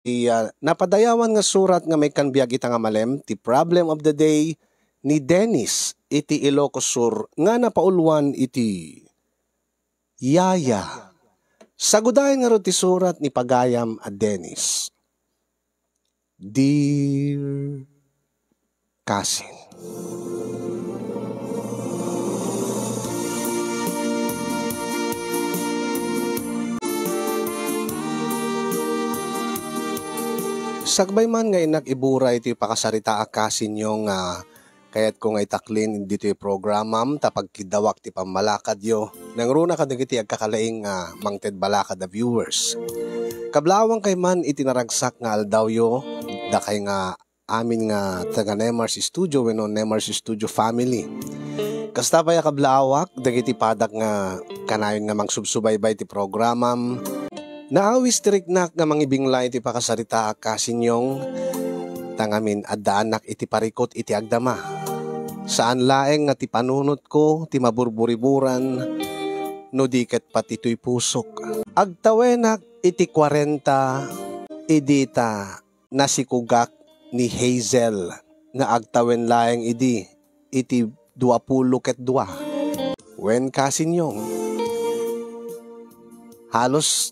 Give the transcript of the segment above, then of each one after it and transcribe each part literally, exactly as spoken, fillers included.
Iya, napadayawan nga surat nga maikkan biag ita nga malem, ti problem of the day ni Dennis iti Ilocos Sur nga napauluan iti yaya. Sagudayen ngarud ti surat ni pagayam a Dennis. Dear Kasin. Sakbay man nga innak ibura iti pakasaritaak kasinyo nga kayatko nga itaklin ditoy programam ta pagkiddawak ti pammalakadyo. Nangruna kadagiti agkakalaing nga mangted balakad a viewers. Kablaawangkay man iti naragsak nga aldawyo, dakay nga amin nga taga Nemars Studio wenno Nemars Studio family. Kasta pay a kablaawak, dagiti padak nga kanayon nga mangsubsubaybay ti programam, naawis ti riknak nga mangibingla iti pakasaritaak kasinyong, ta ngamin addaanak iti parikut iti agdama. Saan laeng nga ti panunotko ti maburburiburan, no di ket pati toy pusok. Agtawenak iti kuarenta, idi ta nasikugak ni Hazel nga agtawen laeng idi iti duapulo ket dua. Wen kasinyong, halos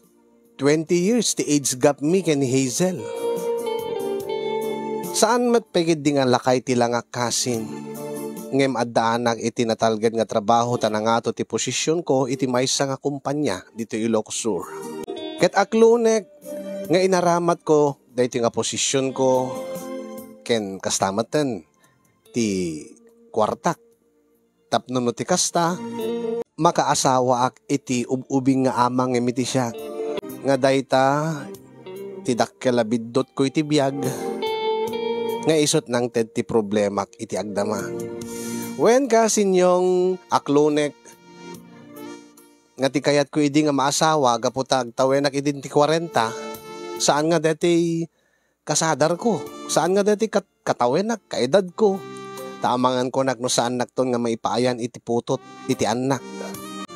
twenty years ti age gap mi ken ni Hazel. Saan met pay ketdi nga lakay ti langak kasin, ngem addaanak iti natalged nga trabaho ta nangato ti posisionko iti maysa nga kompania ditoy Ilocos Sur. Ket aklonek nga inaramatko daytoy nga posisionko ken kasta metten ti kuartak. Tapno no ti kasta, makaasawaak iti ub-ubing nga amang ngem iti siak. Nga dayta ti dakkel a biddutko iti biag, nga isut nangted ti problemak iti agdama. Wen kasinyong aklonek nga ti kayatko idi nga maasawa gapu ta agtawenak idin ti kuarenta, saan nga daytoy kasadarko. Saan nga daytoy kat-, katawenak, kaedadko. Ta amangan konak no saannakton nga maipaayan iti putot iti annak.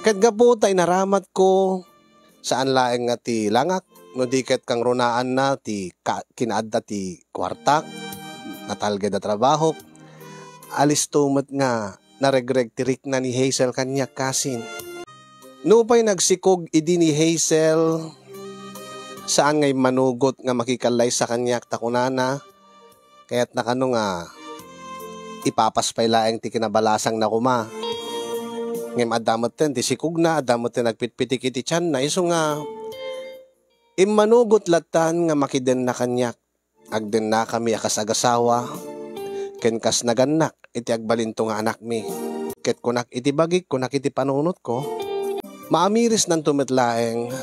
Ket gapu ta inaramatko, saan laeng nga ti langak, no di ket kangrunaanna ti ka-, kinaadda ti kuartak, natalged a trabahok. Alisto met nga naregreg ti rikna ni Hazel kaniak kasin. Nupay nagsikog idi ni Hazel, saan nga immanugot nga makikallaysa kaniak ta kunana, kayatna kano nga ipapas pay laeng ti kinabalasangna koma. Ngem adda metten ti sikogna, adda metten nagpitpitik iti tianna, isu nga immanugot lattan nga makidenna kaniak. Agdennakami a kas agasawa ken kas nagannak iti agbalinto nga anakmi. Ket kunak iti bagik, kunak iti panunotko, maamirisnanto met laeng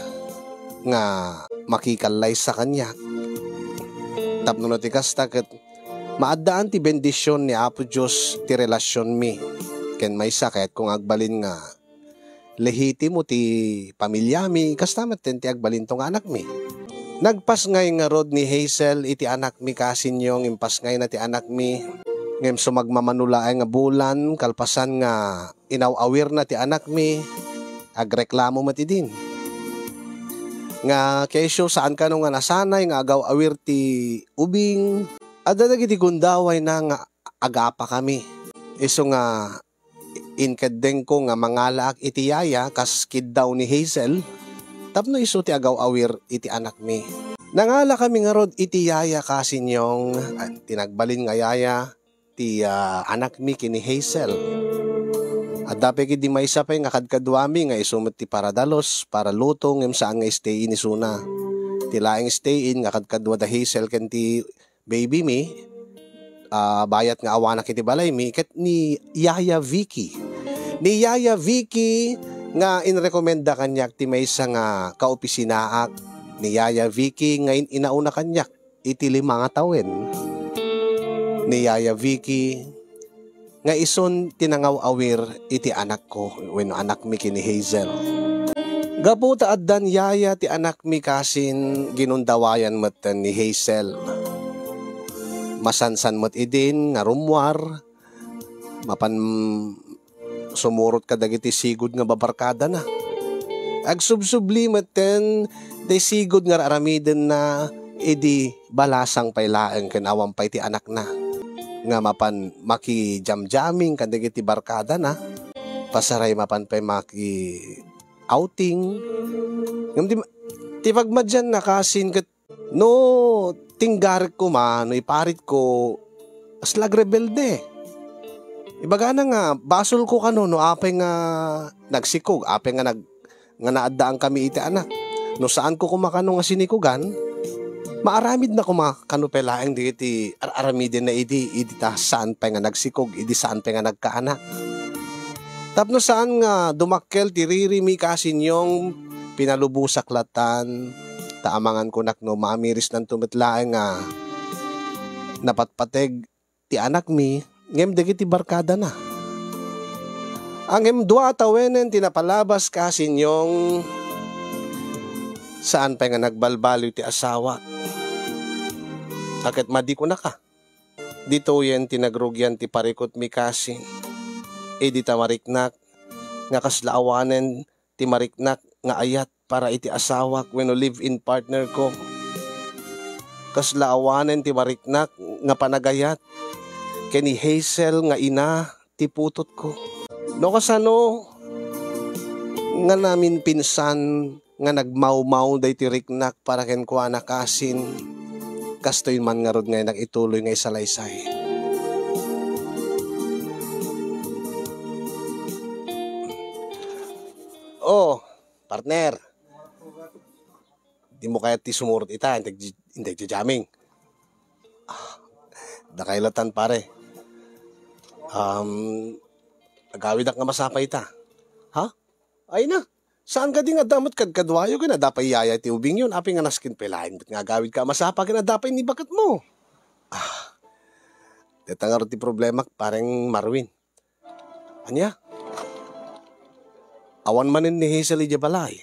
nga makikallaysa kaniak. Tapno no ti kasta ket maaddaan ti bendision ni Apo Dios ti relasionmi ken maysa, kayatko nga agbalin nga lehitimo ti pamiliami, kasta met ti agbalinto nga anakmi. Nagpasngay ngarud ni Hazel iti anakmi, kasinyong impasngayna ti anakmi, ngem sumagmamano laeng nga bulan, kalpasan nga inaw-awirna ti anakmi, agreklamo met idin. Nga kesyo saan kano nga nasanay nga agaw-awir ti ubing, adda dagiti gundawayna nga agapakami. Isu nga inkeddengko nga mangalaak iti yaya kas kiddaw ni Hazel tapno isu ti agaw-awir iti anakmi. Nangalakami ngarud iti yaya kasinyong, ah, ti nagbalin nga yaya ti, ah, anakmi ken ni Hazel. Adda pay ketdi maysa pay nga kadkaduami nga isu met ti paradalos, paraluto, ngem saan nga stay-in isuna. Ti laeng stay-in nga kadkadua da Hazel ken ti baby mi, ah, bayat nga awanak iti balay mi, ket ni Yaya Vicky. Ni Yaya Vicky nga inrekomenda kaniak ti maysa nga kaopisinaak. Ni Yaya Vicky nga in-, inauna kaniak iti lima nga tawen. Ni Yaya Vicky nga isun ti nangaw-awir iti anakko wenno anakmi ken ni Hazel. Gapu ta addan yaya ti anakmi kasin, ginundawayan metten ni Hazel. Masansan met idin nga rummuar, mapan sumurot kadagiti sigud nga babarkadana. Agsubsubli metten ti sigud nga ar-aramidenna Idi balasang pay laeng ken awan pay ti anakna nga mapan makijamjaming kadagiti barkadana, pasaray mapan pay maki-outing. Ngem ti, ti pagmadianna kasin ket no tinggarek koma, no iparitko, kasla agrebelde. Ibagana nga basolko kano no apay nga nagsikog, apay nga nag-, nga naaddaan kami iti anak. No saanko koma kano nga sinikugan, maaramidna koma kano pay laeng dagiti ar-aramidenna idi, idi ta saan pay nga nagsikog, idi saan pay nga nagkaanak. Tapno saan nga dumakkel ti ririmi, kasinyong, pinalubosak latan, ta amangan kunak no maamirisnanto met laeng nga napatpateg ti anakmi, ngem dagiti barkadana. Ngem dua a tawenen ti napalabas, kasinyong, saan pay nga nagbalbaliw ti asawa. Ket madi kunaka, ditoyen ti nagrugian ti parikutmi kasin. Idi ta mariknak nga kasla awanen ti mariknak nga ayat para iti asawak wenno live-in partner ko. Kasla awanen ti mariknak nga panagayat ken ni Hazel nga ina ti putotko. No kasano nga naminpinsan nga nagmawmaw daytoy riknak para kenkuana kasin, kastoy man ngarud nga ituloy nga isalaysay. Oh, partner. Dimo kayat ti sumurot ita, integ, integ jamming. Ah, dakay latan, pare. Um, agawidak nga masapa ita. Ha? Ay na. Saan kadi nga adda met kadkaduayo ken adda pay yaya ti ubingyo? Apay nga nasken pay laeng met nga agawidka a masapa ken adda pay ni baketmo? Ah, deta ngarud ti problemak, pareng Marwin. Ania? Awan manen ni Hazel idiay balay.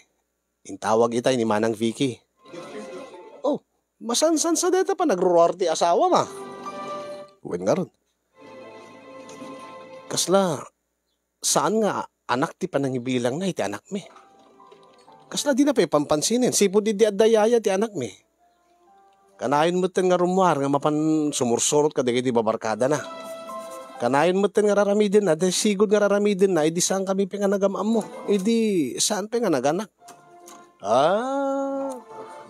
Intawag itay ni Manang Vicky. Oh, masansan sa deta pa nagruruar ti asawam a. Wen ngarud. Kasla, saan nga anak ti panangibilangna iti anakmi. Kasla dina pay pampansinen, sipud idi adda yaya ti anakmi. Kanayon metten nga rummuar nga mapan sumursurot kadagiti babarkadana. Kanayon metten nga raramidenna, dayta sigud nga raramidenna, idi saan kami pay nga nagam-ammo. Idi saan pay nga naganak. Ah,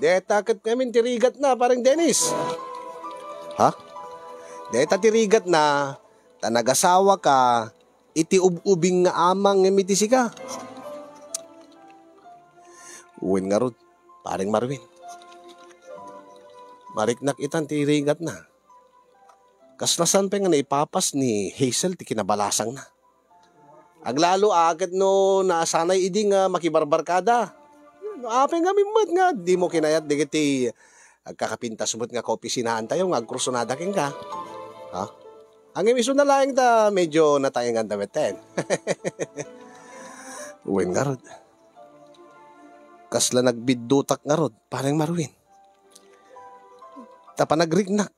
deta ket ngamin ti rigatna, pareng Dennis. Ha? Deta ti rigatna, ta nagasawaka iti ub-ubing nga amang ngem iti sika. Wen ngarud, pareng Marwin. Mariknak itan ti rigatna. Kasla saan pay nga naipapas ni Hazel ti kinabalasangna. Aglalo a ket no naasanay idi nga makibarbarkada. No apay ngamin met nga dimo kinayat dagiti agkakapintas met nga kaopisinaantayo nga agkursunada kenka. Ha? Ngem isuna laeng ta medyo nataenganda metten. Wen ngarud. Kasla nagbiddutak ngarud, pareng Marwin. Ta panagriknak.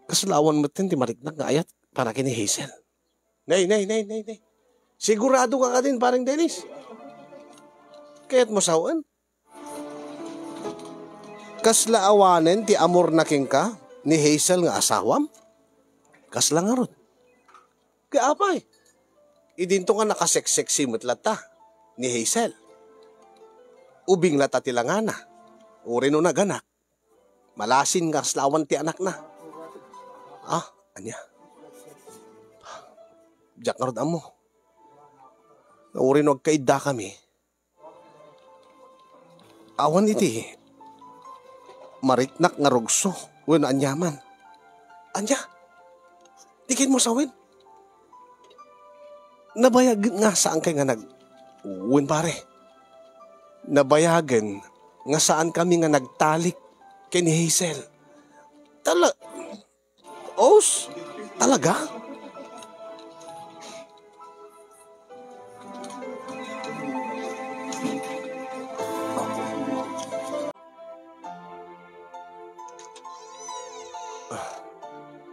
Kasla awan metten ti mariknak nga ayat para ken ni Hazel. Nay, nay, nay, nay, nay. Sigurado ka kadin, pareng Dennis? Kayatmo sawen? Kasla awanen ti amorna kenka ni Hazel nga asawam? Kasla ngarud. Kaya apay, idinto nga nakaseksexy met latta ni Hazel. Ubing latta ti langana. Uray no naganak. Malasin nga kasla awan ti anakna. Ah, ania? Diak ngarud ammo. Uray no agkaiddakami. Awan iti mariknak nga rugso wenno aniaman. Ania? Di ket mo sawen? Nabayagen nga saankay nga nag-, wen pare. Nabayagen nga saankami nga nagtalik ken ni Hazel. Tala-, Os? Talaga?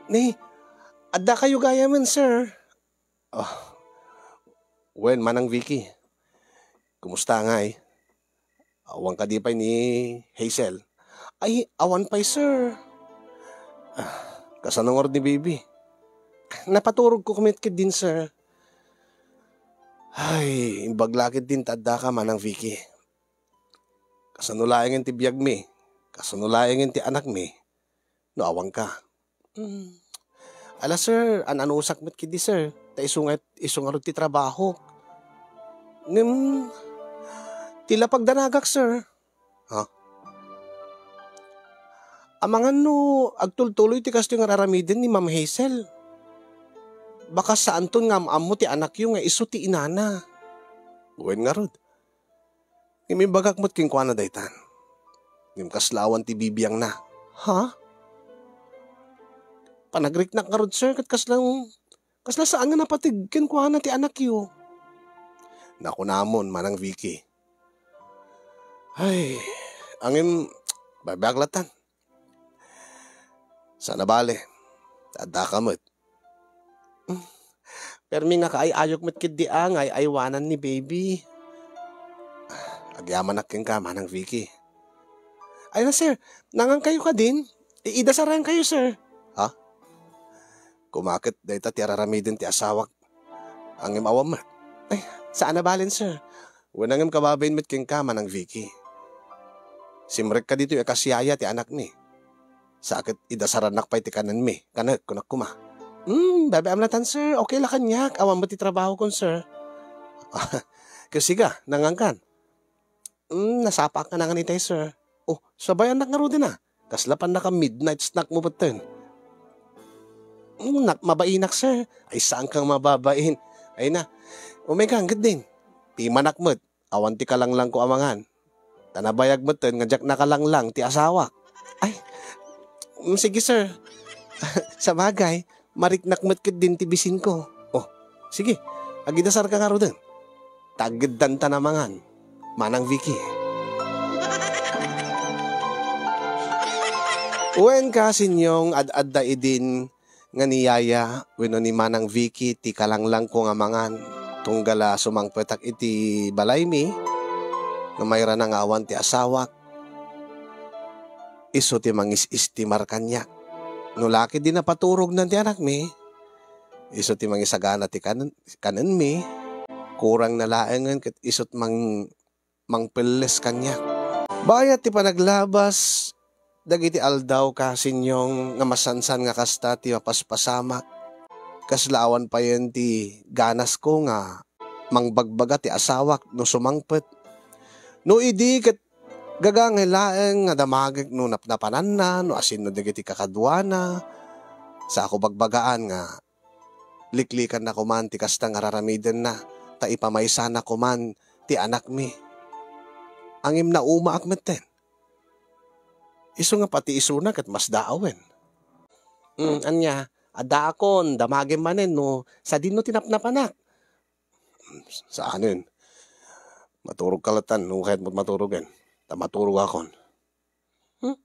Ni, adda kayo gayamen, sir? Ah, wen, Manang Vicky. Kumusta ngay? Awan kadi pay ni Hazel? Ay, awan pay, sir. Ah, kasano ngarud ni baby? Napaturogko met ketdin, sir. Ay, imbag la ketdin ta addaka, Manang Vicky. Kasano laengen ti biagmi? Kasano laengen ti anakmi no awanka? Mm. Ala, sir, an-anusak met ketdi, sir. Ta isu nga, isu ngarud ti trabahok. Ngem, ti lapagdanagak, sir. Ha? Amangan no agtultuloy ti kastoy nga ar-aramiden ni Ma'am Hazel. Baka saanton nga am-ammo ti anakyo nga isu ti inana. Wen ngarud. Ngem imbagak met kenkuana daytan. Ngem kasla awan ti bibiangna. Ha? Panagriknak ngarud, sir, ket kasla, kasla saan nga napateg kenkuana ti anakyo. Nakunamon, Manang Vicky. Ay, ngem, baybay-ak latan. Saan a bale, ta addaka met. Permi nga kaay-ayok met ketdi a nga ay-aywanan ni baby. Agyamanak kenka, Manang Vicky. Ay na, sir, nangankayo kadin? Iidasarankayo, sir. Ha? Kumaket dayta ti ar-aramiden ti asawak. Ngem awan met. Ay, saan a balen, sir. Wen ngem kababain met kenka, Manang Vicky. Simrekka ditoy a kas yaya ti anakmi. Sa ket idasarannak pay ti kanenmi. Kanek, kunak koma. Hmm, baybay-am latan, sir. Okay la kaniak. Awan met ti trabahokon, sir. Ket siga, nangankan. Hmm, nasapaak nga nangan itay, sir. Oh, sabayannak ngaruden a. Kasla pannaka midnight snack mo metten. Hmm, nak-, mabainak, sir. Ay, saan kang mababain? Ay na. Umay ka, anggad din. Pimanak met. Awan ti kalanglangko a mangan. Ta nabayag metten nga diak nakalanglang ti asawak. Ay, mm, sige, sir. Sabagay, mariknak met ketdin ti bisinko. Oh, sige, agidasarka ngaruden. Ta aggeddanta a mangan, Manang Vicky. Wen, Kasinyong, ad-adda idin nga ni Yaya wenno ni Manang Vicky ti kalanglangko nga mangan, tunggal a sumangpetak iti balaymi, no mairana nga awan ti asawak, isu ti mangis-istimar kaniak. No la ketdi napaturognan ti anakmi, isu ti mangisagana ti kan-, kanenmi, kurangna laengen ket isut mang-, mangpelles kaniak. Bayat ti panaglabas dagiti aldaw, Kasinyong, nga masansan nga kasta ti mapaspasamak. Kasla awan payen ti ganasko nga mangbagbaga ti asawak no sumangpet. No idi ket gagangay laeng nga damagek no napnapananna, no asinno dagiti kakaduana. Saako bagbagaan nga liklikanna koman ti kasta nga raramidenna, ta ipamaysana koman ti anakmi. Ngem naumaak metten. Isu nga pati isuna ket masdaawen. Hmm, ania, addaakon, damagem manen no sadino ti napnapanak. Saanen. Maturogka latan no kayatmo maturogen. Ta maturogakon. Hmm?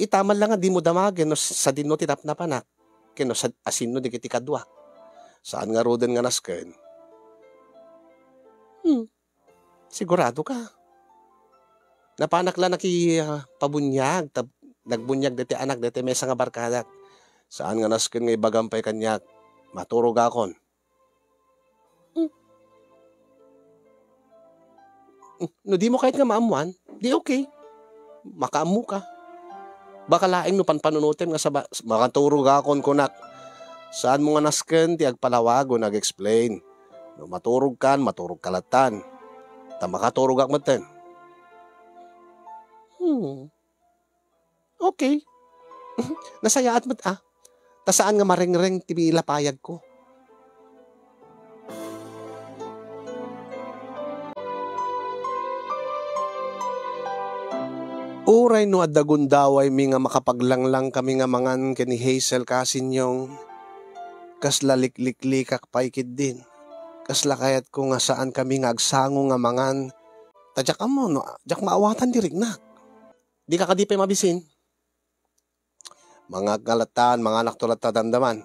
Itaman la nga dimo damagen no sadino ti napnapanak, ken no sad-, asinno dagiti kaduak. Saan ngaruden nga nasken? Hmm. Sigurado ka? Napanak la naki-, ah, pabuniag, ta nagbuniag daytoy anak, daytoy maysa nga barkadak. Saan nga nasken nga ibagam pay kaniak, maturogakon. Hmm. Hmm, no dimo kayat nga maammuan, di okay. Makaammoka. Baka laeng no panpanunotem nga saba-, makaturogakon kunak. Saanmo nga nasken ti agpalawag wenno ag-explain. No maturogkan, maturogka latan. Ta makaturogak metten. Hmm. Okay. Nasayaat met a. Ta saan nga marengreng ti lapayagko. Uray no adda gundawaymi nga makapaglanglang kami nga mangan ken ni Hazel, Kasinyong, kasla likliklikak pay ketdin. Kasla kayatko nga saan kami nga agsango nga mangan. Ta diak ammo no, diak maawatan ti riknak. Dika kadi pay mabisin? Mangngalatan, manganakto latta damdaman.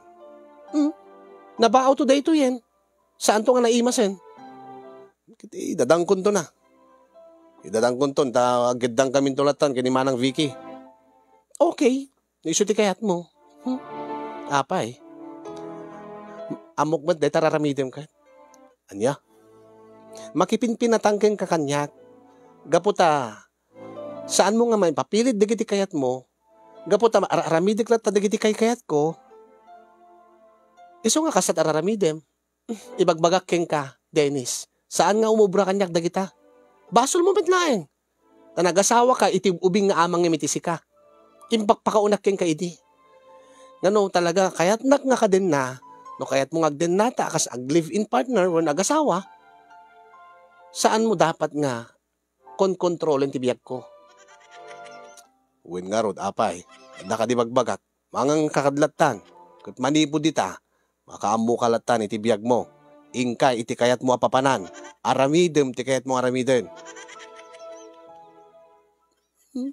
Hmm. Nabaawto daytoyen. Saanto nga naimasen. Ket idadangkonto na. Idadangkonton ta aggeddangkaminto lattan ken ni Manang Vicky. Okay, no isu ti kayatmo. Hmm. Apay, ammok met dayta ar-aramidem ket. Ania? Makipinpinatang kenka kaniak. Gapu ta, saanmo nga maipapilit dagiti kayatmo. Gapu ta ar-aramidek latta dagiti kaykayatko. Isu nga kasat ar-aramidem. Ibagbagak kenka, Dennis. Saan nga umubra kaniak dagita. Basolmo met laeng. Ta nagasawaka iti ubing nga amangem iti sika. Impakpakaunak kenka idi. Ngano talaga, kayatnak nga kadenna, no kayatmo nga agdennata a kas ag-live-in partner wenno agasawa, saanmo dapat nga konkontrolen ti biagko. Wen ngarud, apay, adda kadi bagbagak, mangan ka kad lattan, ket manipud dita, makaammoka lattan iti biagmo. Inkay iti kayatmo a papanan, aramidem ti kayatmo aramiden. Hmm?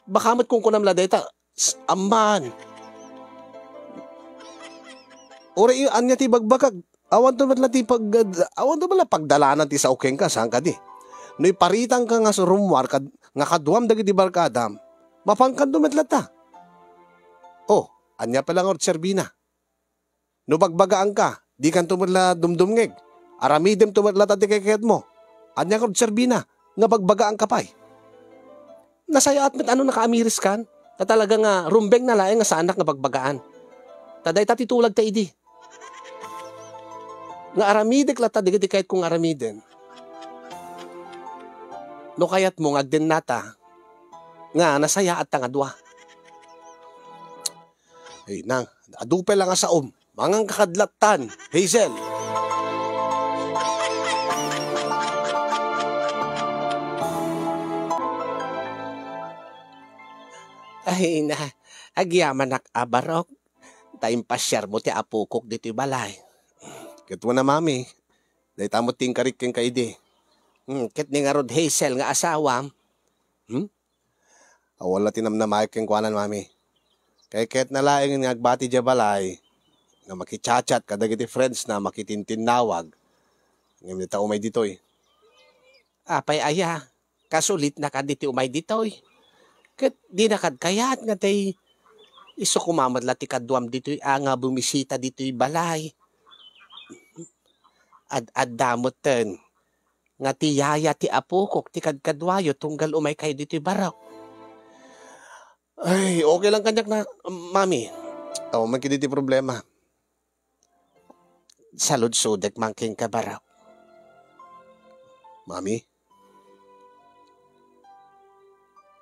Baka met kunkunam la dayta, s-, amman. Uray, ania ti ibagbagak? Awanto met la ti pag-, awanto met la pagdalanan ti sao kenka, saan kadi? No iparitangka nga surummuar kad-, nga kaduam dagiti barkadam, mapankanto met latta. Oh, ania pay la nga serbina? No bagbagaanka, dikanto met la dumdumngeg. Aramidemto met latta ti kaykayatmo. Ania nga serbina nga bagbagaanka pay? Nasayaat met a no nakaamiriskan, ta talaga nga rumbeng na laeng nga saanak nga bagbagaan. Ta dayta ti tulagta idi. Nga aramidek latta dagiti kayatko nga aramiden. No kayatmo nga agdennata, nga nasayaatta nga dua. Ay, nang, adu pay la nga saom. Mangan ka kad lattan, Hazel. Ay, na, agyamanak a barok. Ta impasiarmo ti apokok ditoy balay. Ket wen a, Mami, dayta met ti inkarik kenka idi. Hmm, ket ni ngarud Hazel nga asawam? Hmm? Awan la ti namnamaek kenkuana, Mami. Kaykayatna laeng nga agbati idiay balay, nga makichat-chat kadagiti friends na, makititinnawag. Ngem dita umay ditoy. Apay aya, kasulitna kadi ti umay ditoy? Ket dina kad kayat nga tay isu koma met la ti kaduam ditoy a nga bumisita ditoy balay. Ad-adda metten nga ti yaya ti apokok ti kadkaduayo tunggal umaykayo ditoy barok. Ay, okay lang kaniak na, Mami. Awan man kadi ti problema. Saludsodek man kenka, barok. Mami?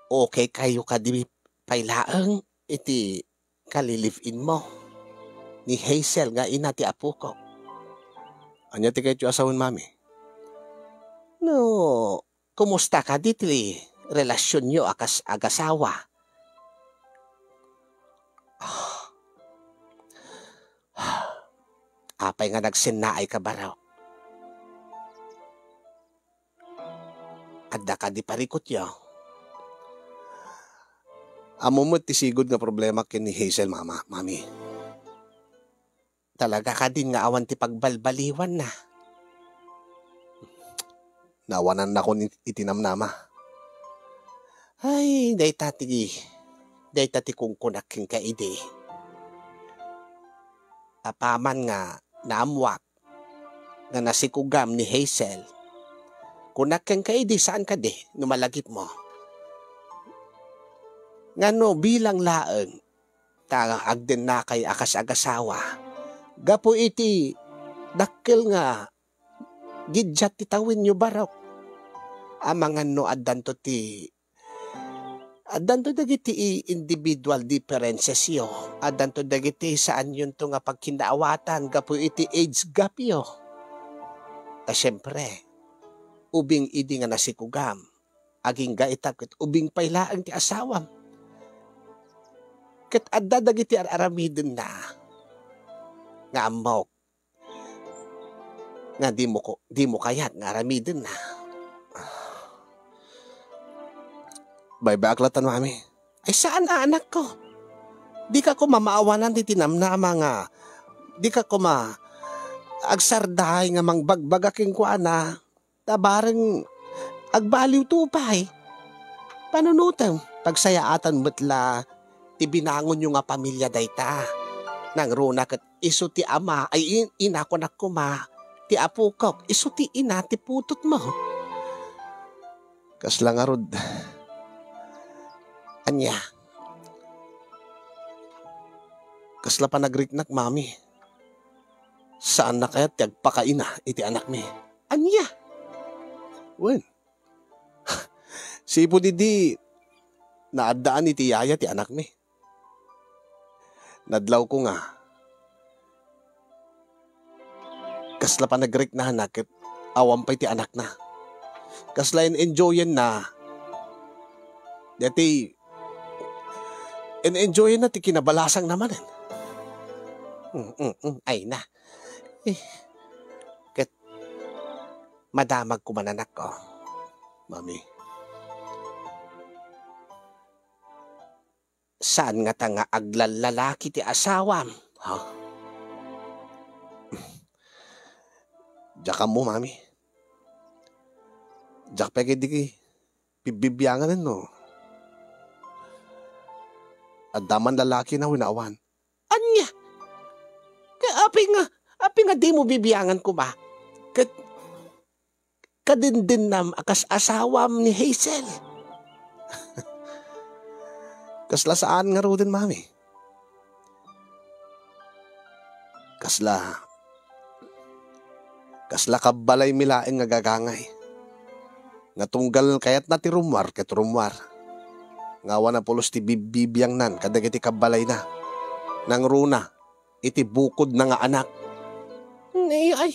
Okay kayo kadi pay laeng iti kali-live-in mo ni Hazel nga ina ti apokok? Ania ti kayatyo a sawen, Mami? No, kumusta kadi ti relasionyo a kas agasawa? Apay nga nagsennaay ka, barok? Adda kadi parikutyo? Ammo met ti sigud nga problema ken ni Hazel, Mama, Mami. Talaga kadin nga awan ti pagbalbaliwanna? Naawanannakon it-, iti namnama. Ay, dayta ti, dayta ti kunkunak kenka idi. Apaman nga naammuak nga nasikugam ni Hazel, kunak kenka idi, saan kadi no malagipmo? Ngano bilang laeng ta agdennakay a kas agasawa gapu iti dakkel nga giddiat ti tawenyo, barok? Amangan no addanto ti, addanto dagiti i-, individual differencesyo, addanto dagiti saanyonto nga pagkinnaawatan gapu iti age gapyo. Ta siempre, ubing idi nga nasikugam, agingga ita ket ubing pay laeng ti asawam. Ket adda dagiti ar-aramidenna nga ammok nga dimo ko, dimo kayat nga aramidenna. Baybay-ak latta, Mami. Ay, saan a, anakko. Dika koma maawanan ti tinamnama nga, dika koma agsarday nga mangbagbaga kenkuana. Ta bareng Agbaliwto pay. Panunotem, pagsayaatan met la ti binangonyo nga pamilia dayta. Nangruna ket isu ti ama, ay, in-, ina, kunak koma, ti apokok, isu ti ina ti putotmo. Kasla ngarud. Ania? Kasla panagriknak, Mami? Saanna kayat ti agpakaina iti anakmi? Ania? Wen, sipud idi naaddaan iti yaya ti anakmi. Nadlawko nga kasla panagriknana ket awan pay ti anakna. Kasla en-enjoyenna. Daytoy, en-enjoyenna ti kinabalasangna manen. Mm, mm, mm. Ay na. Eh, ket madamag koma, anakko. Mami. Saan ngata nga aglallalaki ti asawam? Ha? Diak ammo, Mami. Diak pay ketdi bibbibiangan no adda man lalakina wenno awan. Ania? Ka-, apay nga, apay nga dimo bibiangan koma? Ket kadindennam a kas asawam ni Hazel. Kasla saan ngaruden, Mami. Kasla, kasla kabbalaymi laeng nga gagangay. Nga tunggal kayatna ti rummuar ket rummuar. Nga awan a pulos ti bibbibiangnan kadagiti kabbalayna. Nangruna iti bukodna nga anak. Ay, ay,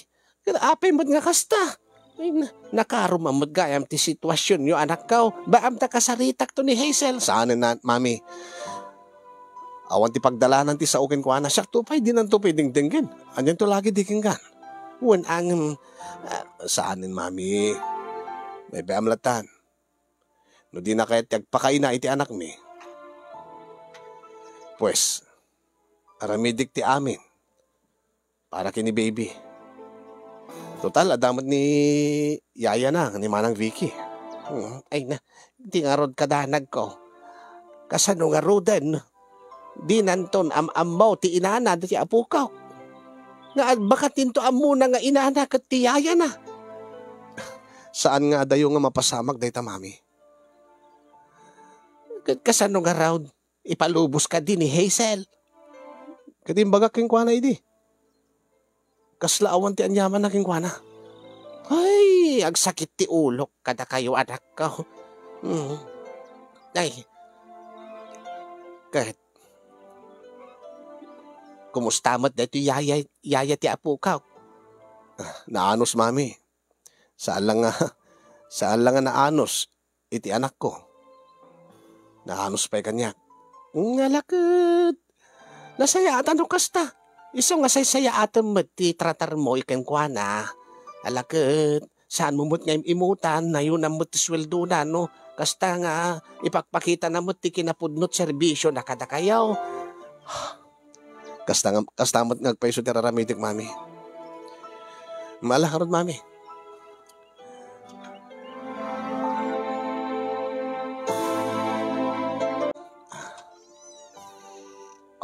apay met nga kasta? Ay, na-, nakaruman met gayam ti situasionyo, anakko. Baam ta kasaritakto ni Hazel. Saanen, Mami. Awan ti pagdalanan ti sao kenkuana. Siakto pay, dinanto pay dingdenggen. Anianto lagi di kenkan? Wen, angem, ah, saanen, Mami. Maybaam latan. No dina kayat ti agpakaina iti anakmi, pues, aramidik ti amin para ken ni baby. Total, adda met ni yayana, ni Manang Vicky. Hmm, ay na, di ngarud kadanagko. Kasano ngaruden? Dinanton am-ammo ti inana ti apokok. Nga agbakat dinto ammona nga inana ket ti yayana. Saan nga adayo nga mapasamak dayta, Mami. Ket kasano ngarud? Ipalubos kadi ni Hazel. Ket imbagak kenkuana idi. Kasla awan ti aniamanna kenkuana. Ay, agsakit ti ulok kadakayo, anakko. Mm. Ay. Ket, kumusta met daytoy yaya, yaya ti apokok? Ah, naanus, Mami. Saan la nga, saan la nga naanus iti anakko. Naanus pay kaniak. Ngala ket, nasayaatan no kasta. Isu nga saysayaatem met ti tratarmo kenkuana. Ala ket, saanmo met nga im-imutan, nayonam met ti sueldona, no? Kasta nga, ipakpakitana met ti kinapudno ti serbisyona kadakayo. Kasta nga, kasta met nga agpayso ti ar-aramidek, Mami. Mala, harod, Mami.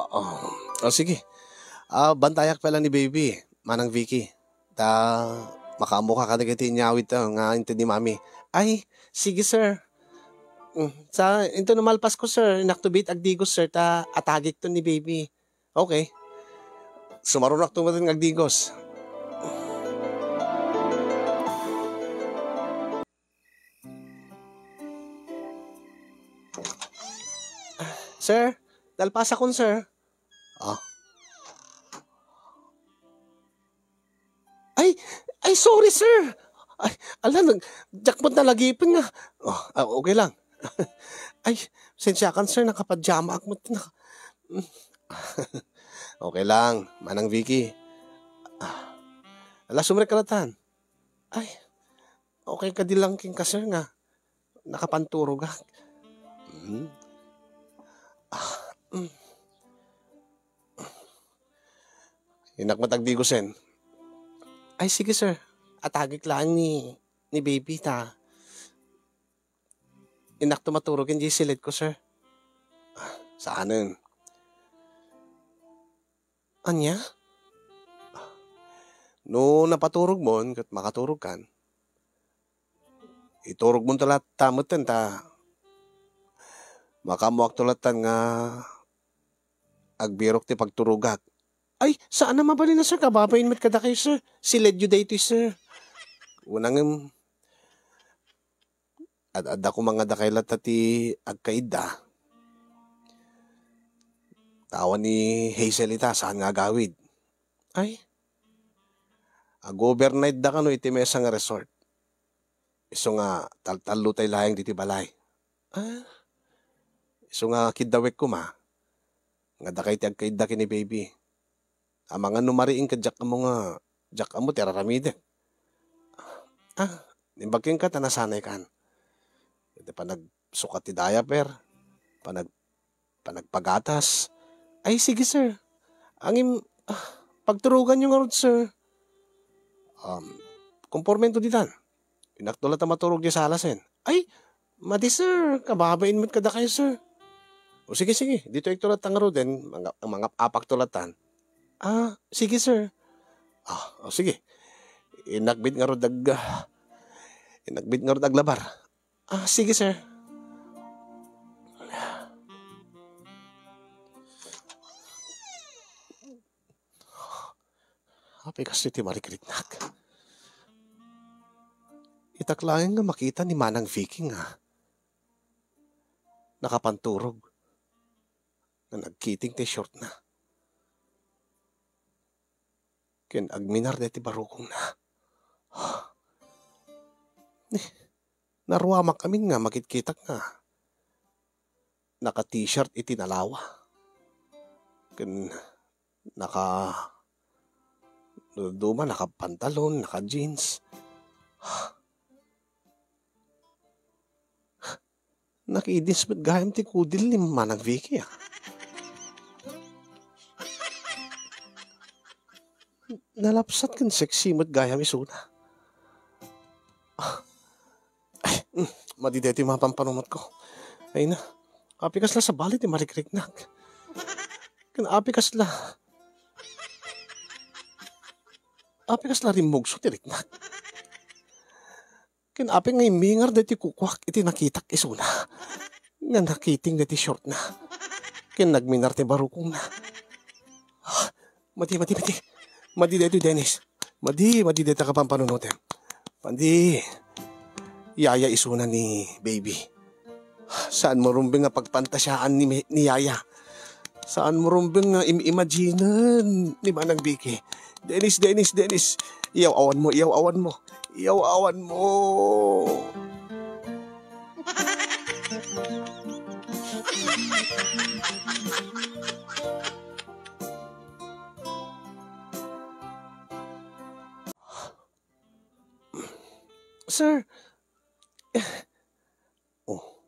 Oo. O, sige. Ah, bantayak pay la ni baby, Manang Vicky. Ta, makaammoka kadagiti inyawidta nga inted ni Mami. Ay, sige, sir. Mm, sa, intono malpasko, sir, inakto met agdigos, sir, ta atagikto ni baby. Okay. Sumarunakto met nga agdigos. Sir, nalpasakon, sir. Ah. Ay, ay, sorry, sir. Ay, ala, nag-, diak met nalagipen nga. Oh, ah, okay lang. Ay, sensiakan, sir, nakapajama ak met, naka-, okay lang, Manang Vicky. Ah, ala, sumrek ka latan. Ay, okay kadi lang kenka, sir, nga nakapanturogak. Hmm? Ah, mm. Innak met agdigosen. Ay, sige, sir. Atagik laeng ni, ni baby ta. Innakto maturog ken diay siledko, sir. Ah, saanen. Ania? No napaturogmon ket makaturogkan, iturogmonto latta metten ta makaammoakto lattan nga agbirok ti pagturogak. Ay, saan a mabalin a, sir. Kababain met kadakayo, sir. Siledyo daytoy, sir. Una ngem, ad-adda koma nga dakay latta ti agkaidda. Awan ni Hazel ita, saan nga agawid. Ay, ag-overnight da kano iti maysa nga resort. Isu nga taltallotay laeng ditoy balay. Ah, isu nga kiddawek koma nga dakay ti agkaidda ken ni baby. Amangan no mariing ket diak ammo nga, diak ammo ti ar-aramidek. Ah, imbag kenka ta nasanaykan. Iti panagsukat ti diaper, panag-, panagpagatas. Ay, sige, sir. Ngem, ah, pagturoganyo ngarud, sir. Um, Kompormento ditan. Innakto latta maturog diay sala sen. Ay, madi, sir. Kababain met kadakayo, sir. O sige, sige. Ditoyekto latta ngaruden. Manga-, mangap-apakto lattan. Ah, sige, sir. Ah, o sige. Innak met ngarud ag-, ah, innak met ngarud aglabar. Ah, sige, sir. Apay kasdi ti marikriknak? Itak laeng nga makita ni Manang Vicky nga nakapanturog, nga nagkiting ti shortna. Ken agminar daytoy barukongna. Ni, naruamak amin nga makitkitak nga naka-t-shirt iti nalawa. Ken naka-, duma, naka-pantalon, naka-jeans. Nakidis met gayam ti kudil ni Manang Vicky, ah. Nalapsat ken sexy met gayam isuna. Ah. Ay, mm, madi daytoy mapanpanunotko. Ay na, apay kasla sabali ti marikriknak. Ken apay kasla, apay kasla rimmugso ti riknak. Ken apay nga immingar daytoy kukuak iti nakitak isuna nga nakiting daytoy shortna. Ken nagminar ti barukongna. Ah, madi, madi, madi. Madi daytoy, Dennis. Madi, madi daytoy kapampanunotem. Madi. Yaya isuna ni baby. Saan mo rumbeng nga pagpantasiaan ni, ni Yaya. Saan mo rumbeng nga im-imaginen ni Manang Vicky. Dennis, Dennis, Dennis. Iyaw-awan mo, iyaw-awan mo. Iyaw-awan mo. Sir. Oh.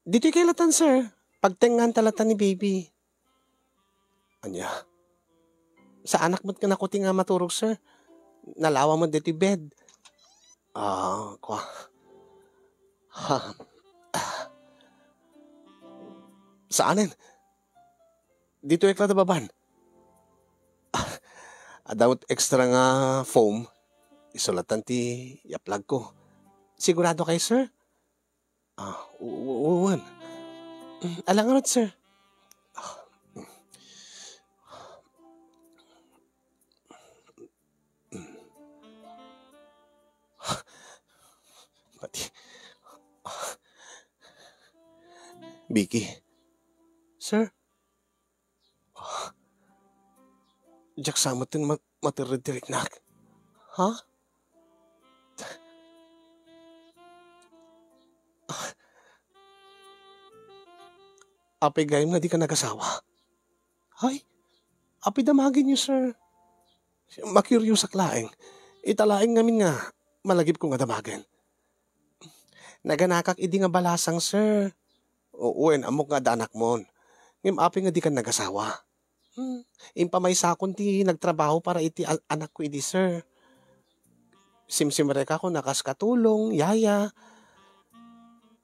Ditoy kay latan, sir. Pagtengnganta latan ni baby. Ania? Saanak met nga nakuting nga maturog, sir. Nalawa met ditoy bed. Ah, kwa. Ha. Saanen? Ditoy kay latan baban. Ah, adda met extra nga foam. Isu latan ti yaplagko. Sigurado kay, sir? Ah, u-, u-, wen. Mm, ala ngarud, sir. Ah, mm. Mm. Pati. Vicky. Sir? Diak sa metten ma-, materred ti riknak. Ha? Apay gayam nga dika nagasawa? Ay, apay damagenyo, sir? Makuriousak laeng. Ita laeng ngamin nga malagipko nga damagen. Naganakak idi nga balasang, sir. O, wen, ammok nga adda anakmon. Ngem apay nga dika nagasawa? Hmm, impamaysakon ti nagtrabaho para iti an-, anakko idi, sir. Simsimrekakon a kas katulong, yaya.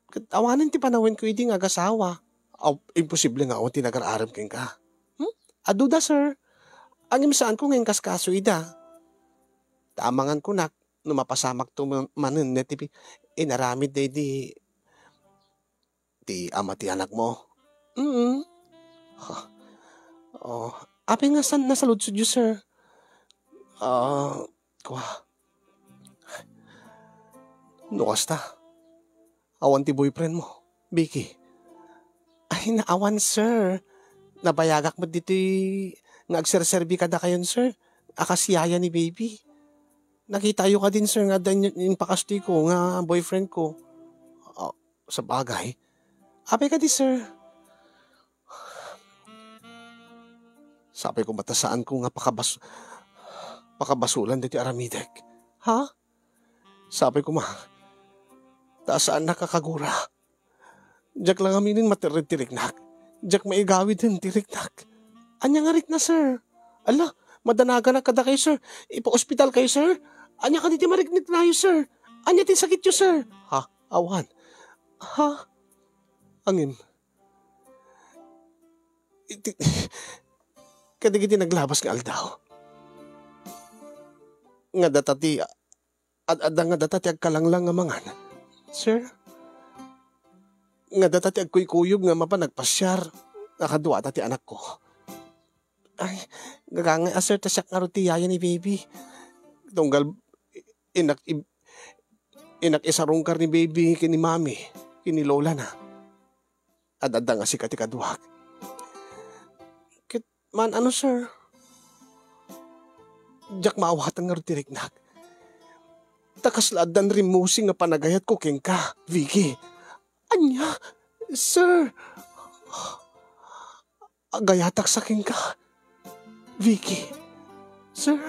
Ket awanen ti panawenko idi nga agasawa. Aw, imposible nga awan ti nagar-arem kenka. Hmm? Aduda, sir. Ngem saanko nga inkaskaso ida. Ta amangan kunak no mapasamakto man-, manen ti pi-, inaramid daydi ti ama ti anakmo. Mm. Ha. Oh, apay nga san-, nasaludsodyo, sir? Ah, kwa. No kasta, awan ti boyfriend mo, Vicky? Ay, naawan, sir. Nabayagak met ditoy nga agserserbi kadakayon, sir. A kas yaya ni baby. Nakitayo kadin, sir, nga adda in-, impakastoy ko nga boyfriend ko. Ah, sabagay. Apay kadi, sir? Sapay koma ta saanko nga pakabas-, pakabasolan ditoy aramidek. Ha? Sapay koma ta saannak a kagura. Diak la ngaminen materred ti riknak. Diak maigawiden ti riknak. Ania nga rikna, sir? Ala, madanaganak kadakayo, sir. Ipaospitalkayo, sir. Ania kadi ti mariknaknayo, sir? Ania ti sakityo, sir? Ha? Awan. Ha? Ngem, iti, kadagiti naglabas nga aldaw, nga data ti, ad-, adda nga data ti agkalanglang nga mangan, sir. Nga data ti agkuykuyog nga mapan agpasiar, nga kaduada ti anakko. Ay, gagangay a, sir, ta siak ngarud ti yaya ni baby. Tunggal inak ib-, inak isarungkar ni baby ken ni mami, ken ni lolana. Ad-adda nga sika ti kaduak. Ket man-ano, sir? Diak maawatan ngarud ti riknak. Ta kasla addan rimmusing nga panagayatko kenka, Vicky. Ania? Sir, agayatak sa kenka, Vicky. Sir,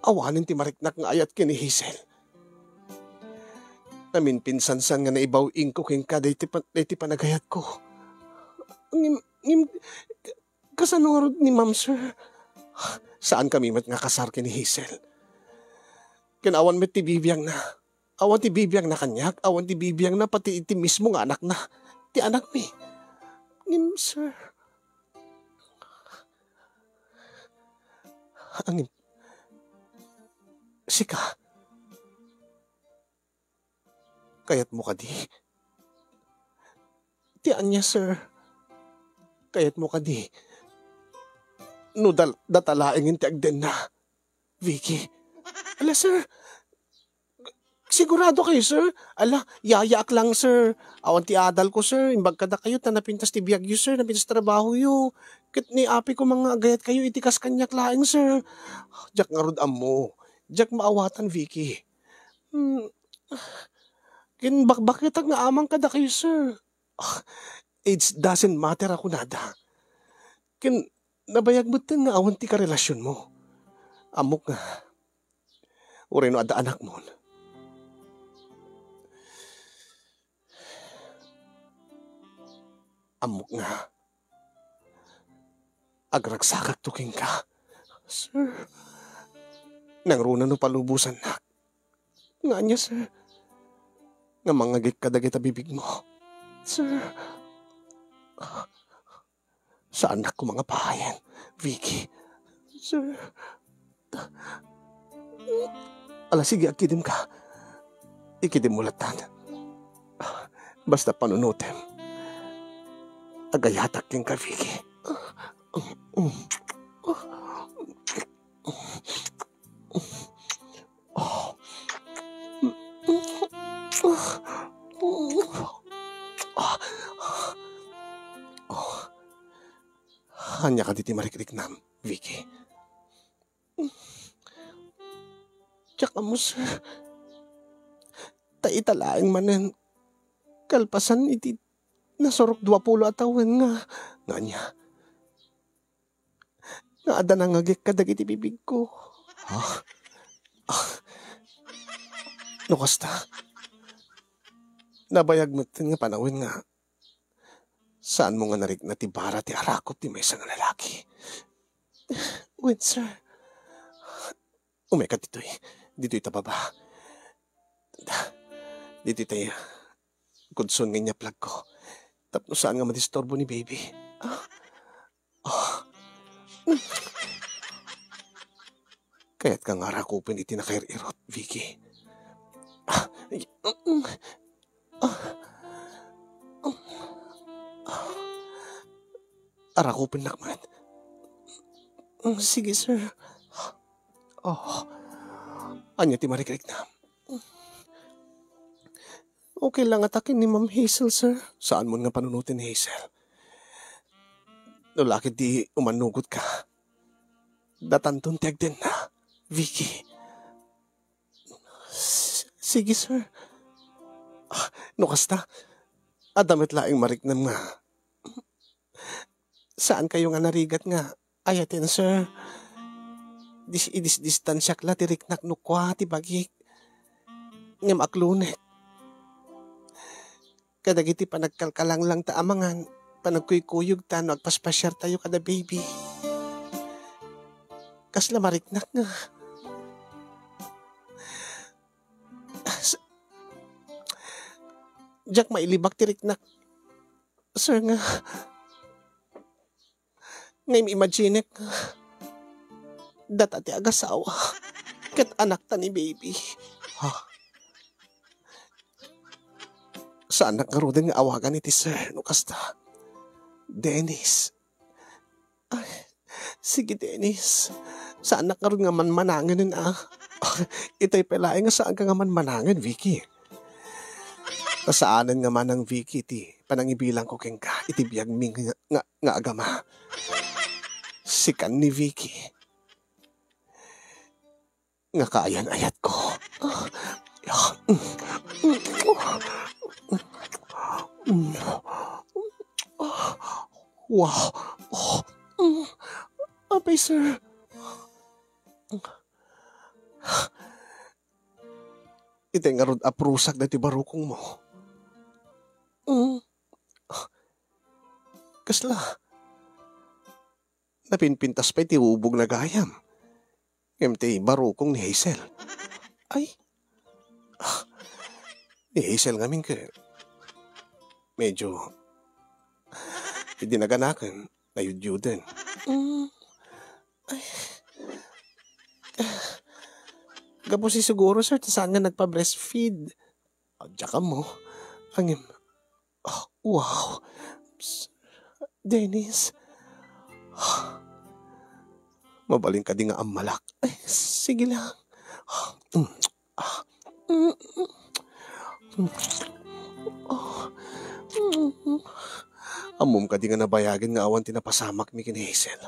awanen ti mariknak nga ayat ken ni Hazel. Naminpinsansan nga naibaw-ingko kenka daytoy pan-, daytoy panagayatko. Ngem, ngem, ka-, kasano ngarud ni Ma'am, sir? Saankami met nga kasar ken ni Hazel. Ken awan met ti bibiangna. Awan ti bibiangna kaniak, awan ti bibiangna pati iti mismo nga anakna. Ti anakmi. Ngem, sir. Ngem, sika. Kayatmo kadi? Ti ania, sir? Kayatmo kadi? No dal-, data laengen ti agdenna, Vicky. Ala, sir. Sigurado kayo, sir? Ala, yayaak lang, sir. Awan ti adal ko, sir. Imbag kada kayo, ta napintas ti biag yo, sir. Napintas trabaho yo. Ket ni api ko mga agayat kayo, iti kas kaniak laeng, sir. Diak ngarud ammo. Diak maawatan, Vicky. Hmm. Ken bakbaketak nga amang kada kayo, sir. Ah, it doesn't matter a kunada. Ken nabayag metten nga awan ti karelasionmo. Ammok nga, uray no adda anakmon. Ammok nga, agragsakakto kenka. Sir, nangruna no palubosannak. Nga ania, sir? Nga mangngagik kadagita bibigmo. Sir, saannak koma nga pahayen, Vicky. Sir, ala, sige, agkidemka. Ikidemmo lattan. Basta panunotem. Agayatak kenka, Vicky. Ania kadi ti marikriknam, Vicky? Diak ammo, sir. Ta ita laeng manen, kalpasan iti nasurok dua pulo a tawen nga, nga ania? Nga adda nangngagik kadagiti bibigko. Ha? Ah. No kasta, nabayag met nga panawen nga saanmo nga narikna ti bara ti arakop ti maysa nga lalaki. Wen, sir. Umayka ditoy. Ditoy ta baba. Ditoy tay kudson nga inyaplagko. Tapno saan nga madisturbo ni baby. Ah. Ah. Kayatka nga arakupen iti nakair-irot, Vicky? Ah. Ah. Ah. Arakupennak met. Mm, sige, sir. Oh. Ania ti marikriknam? Okay lang ngata ken ni Ma'am Hazel, sir. Saanmon nga panunoten ni Hazel. No la ketdi umanugotka, datanton ti agdenna, Vicky. S-, sige, sir. Ah, no kasta, adda met laeng mariknam nga saankayo nga narigat nga ayaten, sir. Dis-, idisdistansiak la ti riknak no kua ti bagik. Ngem aklunek kadagiti panagkalkalanglang ta amangan, panagkuykuyog ta no agpaspasiartayo kada baby. Kasla mariknak nga. S-, diak mailibak ti riknak, sir, nga, nga im-imaginek nga data ti agasawa ket anakta ni baby. Ha? Saannak ngaruden nga awagan iti sir no kasta. Dennis. Ay, sige, Dennis. Saannak ngarud nga manmanangen, ah. Itay pay laeng nga saanka nga manmanangen, Vicky. Ta saanen nga manang Vicky ti panangibilangko kenka iti biagmi nga, nga, nga agama. Sikan ni Vicky nga kaayan-ayatko. Wow. Oh. Apay, sir. Itay ngarud a prusak daytoy barukongmo. Mm. Kasla? Napinpintas pay ti ubogna gayam. Ngem ti barukong ni Hazel. Ay. Ah. Ni Hazel ngamin ket medyo idi naganaken, nayudyuden. Mm. Ay. Gapu si siguro, sir, ta saan nga nagpa-breastfeed. Diak ammo. Ngem, ah, wow. Psst. Dennis. Mabalin kadi nga ammalak? Ay, sige lang. Mm. Ah. Mm. Mm. Ah. Mm. Ammom kadi nga nabayagen nga awan ti napasamakmi ken Hazel?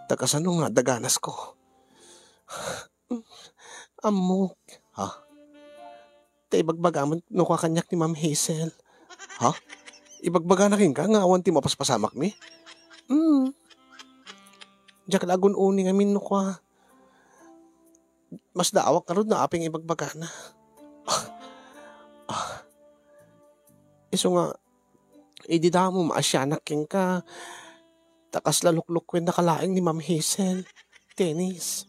Ta kasano nga adda ganasko? Mm. Ammok. Ha? Ta ibagbaga met no kua kaniak ni Ma'am Hazel. Ha? Ibagbagana kenka nga awan ti mapaspasamakmi? Mm. Diak la agun-uni ngamin no kua. Masdaawak ngarud no apay nga ibagbagana. Ah. Isu nga, idi damo maasianak kenka, ta kasla luklukuennaka laeng ni Ma'am Hazel. Dennis.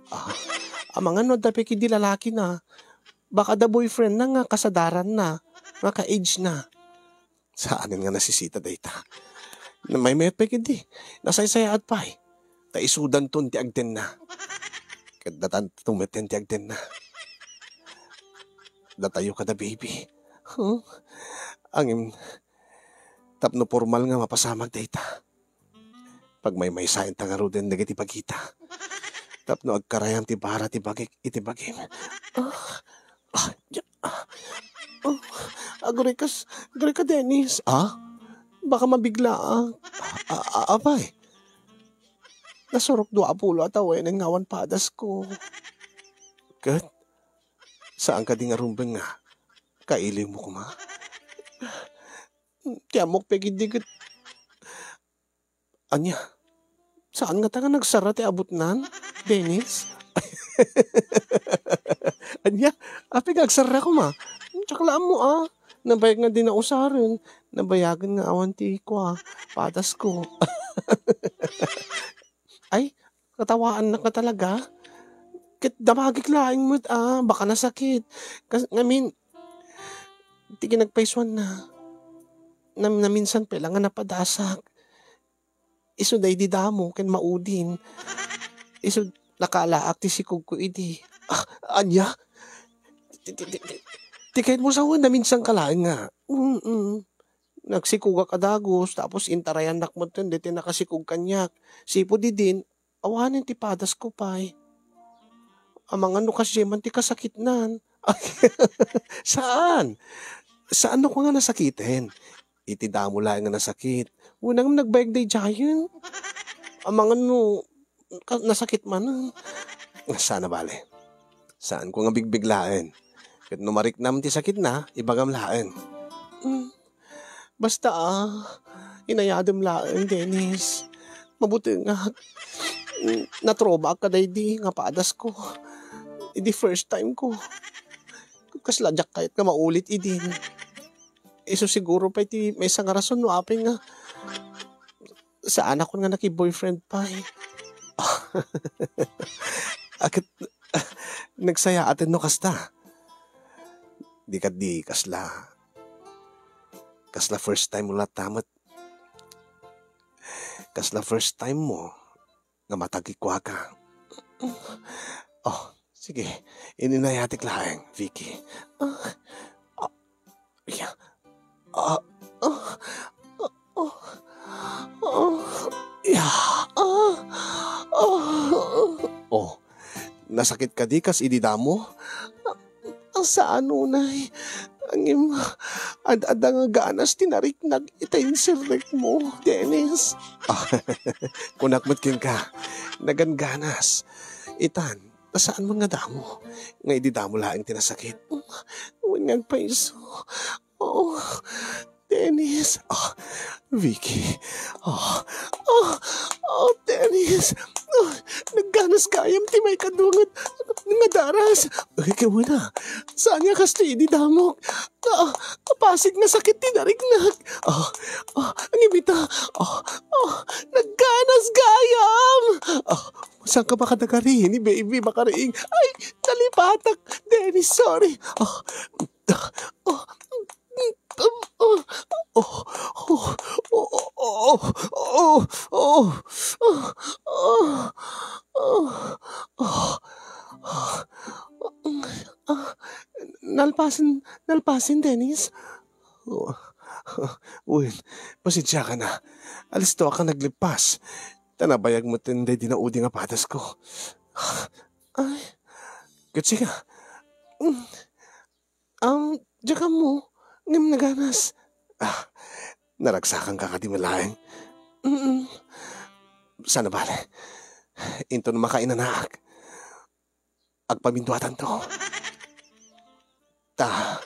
Ah, amangan no adda pay ketdi lalakina. Baka adda boyfriendna nga kasadaranna, nga ka-age na. Saanen nga nasisita dayta. Namaymayat pay ketdi. Nasaysayaat pay. Ta isudanton ti agdenna. Ket datanto metten ti agdenna. Datayo kada baby. Huh? Ngem, tapno pormal nga mapasamak dayta, pagmaymaysaenta ngaruden dagiti bagita. Tapno agkarayam ti bara ti bagik iti bagim. Ah, ah, ya, ah, oh, agurika, agurika, Dennis. Ah? Baka mabigla, ah. A-, a-, apay? Nasurok dua a pulo a tawenen nga awan padasko. Ket, saan kadi nga rumbeng nga kailiwmo koma? Ti ammok pay ketdi ket, ania? Saan ngata nga nagsarra ti abutnan, Dennis? Ania? Apay nga agsarra koma? Diak la ammo, ah. Nabayag nga di nausaren. Nabayagen nga awan ti kua, padasko. Ay, katawaannak nga talaga. Ket damagik laeng met, ah, baka nasakit. Kas-, ngamin, Ti kinagpaysuanna, nam-, naminsan pay la nga napadasak. Isu daydi damo ken maudin. Isu nakaalaak ti sikogko idi. Ah, ania? Ti, ti, ti, ti, ti kayatmo sawen, naminsan ka laeng nga. Mm-mm. Nagsikogak a dagus, tapos intarayannak metten daytoy nakasikog kaniak. Sipud idin, awanen ti padasko pay. Amangan no kasdiay man ti kasakitnan. Saan? Saan no nga nasakiten? Iti damo laeng nga nasakit. Unang nagbayag daydiayen. Amangan no ka-, nasakit manen. Saan a bale. Saanko nga bigbiglaen. Ket no mariknam ti sakitna, ibagam laeng. Mm. Basta, ah, inayadem laeng, Dennis. Mabutengak. Mm, natromaak kadaydi nga padasko. Idi first time ko. Kasla diak kayat nga maulit idin. Isu siguro pay ti maysa nga rason no apay nga saanakon nga naki-boyfriend pay. Aket, nagsayaaten no kasta. Di kadi kasla, kasla first time mo latta met. Kasla first time mo nga matagikuaka. Oh, sige. Ininayatek laeng, Vicky. Ah, ah, ya. Ah, ah, ah, ah, ah, ya. Ah, ah, ah. Oh, nasakit kadi kas idi damo? Ah, saan unay. Ngem, ad-adda nga ganas ti nariknak ita insirrekmo, Dennis. Ah, kunak met kenka, nagan ganas. Itan, ta saan man nga damo, nga idi damo laeng ti nasakit. Wen nga agpayso. Oh, Dennis. Ah, Vicky. Ah, ah, ah, Dennis. Ah, nagganas gayam ti maikadua nga, nga daras. Ay, kawena. Saan nga kastoy idi damok? Ah, apasig nga sakit ti nariknak. Ah, ah, ngem ita. Ah, ah, nagganas gayam. Ah, saan ka ba kadagari ni baby makariing? Ay, nalipatak. Dennis, sorry. Ah, ah, ah, nalpasen, nalpasen, Dennis. Wen, pasensiakan. Alistoak a naglippas. Ta nabayag metten daydi naudi nga padasko. Ay. Ket sika? Mm. Am, diak ammo, ngem naganas. Ah, naragsakanka kadi met laeng? Mm. Saan a bale. Inton makainanaak, agpaminduatanto. Ta,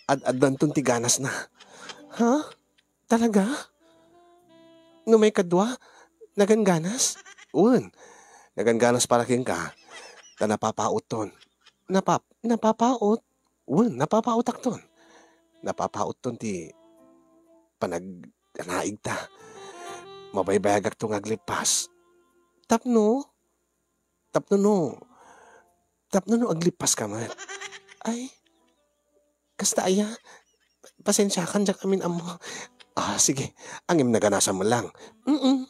ad-addanton ti ganasna. Ha? Talaga? No maikadua, nagan ganas? Wen, nagan ganas para kenka, ta napapautton. Napap-, napapaut? Wen, napapaotakton. Napapautton ti panag-, anaigta. Mabaybayagakto nga aglippas. Tapno, tapno no, tapno no aglippaska met. Ay, kasta aya? Pasensiakan, diak amin ammo. Ah, sige. Ngem naganasam lang. Mm-mm.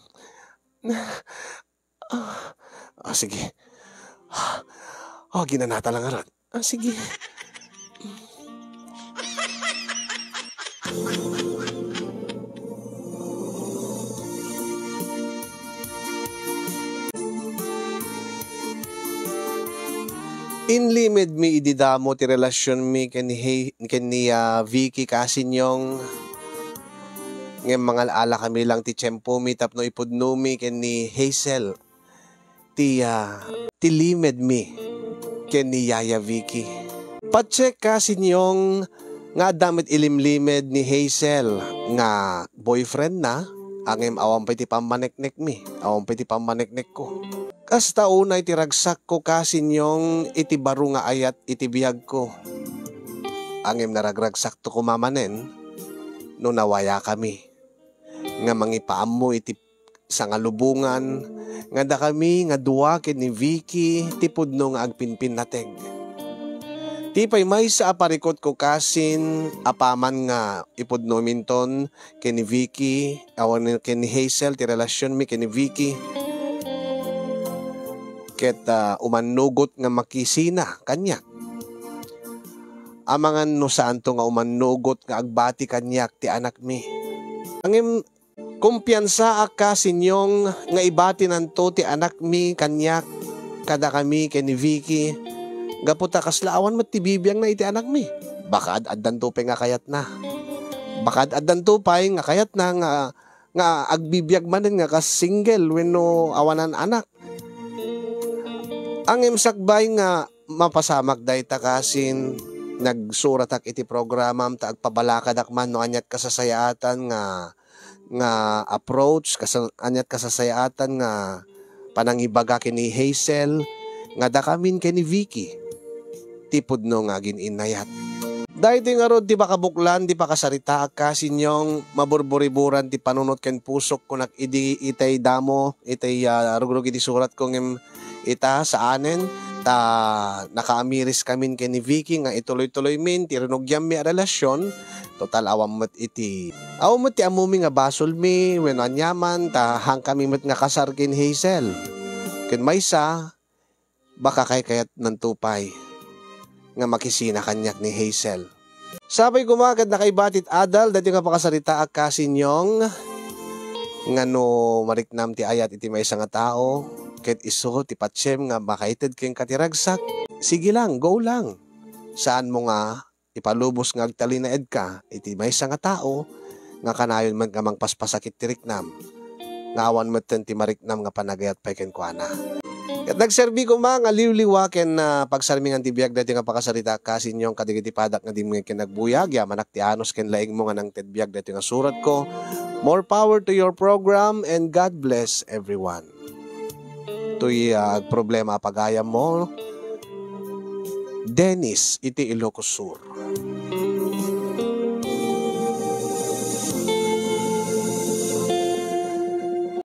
Na, ah, ah, sige. Ah, ginanata lang ngarud. Ah, sige. Inlimedmi idi damo ti relasionmi ken ni He-, ken ni, ah, Vicky Kasinyong. Ngem mangal-ala kami lang ti tiempomi tapno ipudnomi ken ni Hazel ti, ah, ti limedmi ken ni Yaya Vicky. Patsek Kasinyong nga adda met ilimlimed ni Hazel nga boyfriendna, ngem awan pay ti pammaneknekmi, awan pay ti pammaneknekko. Kasta unay ti ragsakko Kasinyong iti baro nga ayat iti biagko. Ngem naragragsakto koma manen no nawayakami nga mangipaammo iti sangalubongan nga dakami nga dua ken ni Vicky ti pudno nga agpinpinnateg. Ti pay maysa a parikutko kasin apaman nga ipudnominton ken ni Vicky, awan ken ni Hazel ti relasionmi ken ni Vicky. Ket, ah, umannugot nga makisina kaniak. Amangan no saanto nga umannugot nga agbati kaniak ti anakmi. Ngem kumpiansaak kasin Yong nga ibatinanto ti anakmi kaniak, kadakami ken ni Vicky, gapu ta kasla awan met ti bibiangna iti anakmi. Baka ad-addanto pay nga kayatna. Baka ad-addanto pay nga kayatna nga, nga agbibiag manen nga kas single wenno awanan anak. Ngem sakbay nga mapasamak dayta kasin nagsuratak iti programam ta agpabalakadak man no aniat kasasayaatan nga, nga approach, kas-, aniat kasasayaatan nga panangibaga ken ni Hazel, nga dakamin ken ni Vicky ti pudno nga agin-innayat. Daytoy ngarud ti pakabuklan ti pakasaritaak kasin Yong, maburburiburan ti panunot ken pusok kunak idi itay damo, itay, ah, rugrug iti suratko ngem ita saanen ta nakaamiriskamin ken ni Vicky nga ituloy-tuloymin ti rinugiammi a relasion. Total, awan met iti, awan met ti ammomi nga basolmi wenno aniaman ta haankami met nga kasar ken Hazel. Ken maysa, baka kaykayatnanto pay nga makisina kaniak ni Hazel. Sapay koma ket nakaibati ti adal daytoy nga pakasaritaak kasin Yong nga no mariknam ti ayat iti maysa nga tao ket isu ti patiem nga makaited kenka ti ragsak, sige lang, go lang. Saanmo nga ipalubos nga agtalinaedka iti maysa nga tao nga kanayon met nga mangpaspasakit ti riknam, nga awan metten ti mariknam nga panagayat pay kenkuana. Ket nagserbi koma nga liwliwa ken, ah, pagsarmingan ti biag daytoy nga pakasaritaak kasin Yong kadagiti padak nga dimngeg ken agbuya. Agyamanak ti anus ken laingmo nga nangted biag daytoy nga suratko. More power to your program and God bless everyone. Toy, ah, agproblema a pagayammo, Dennis iti Ilocos Sur.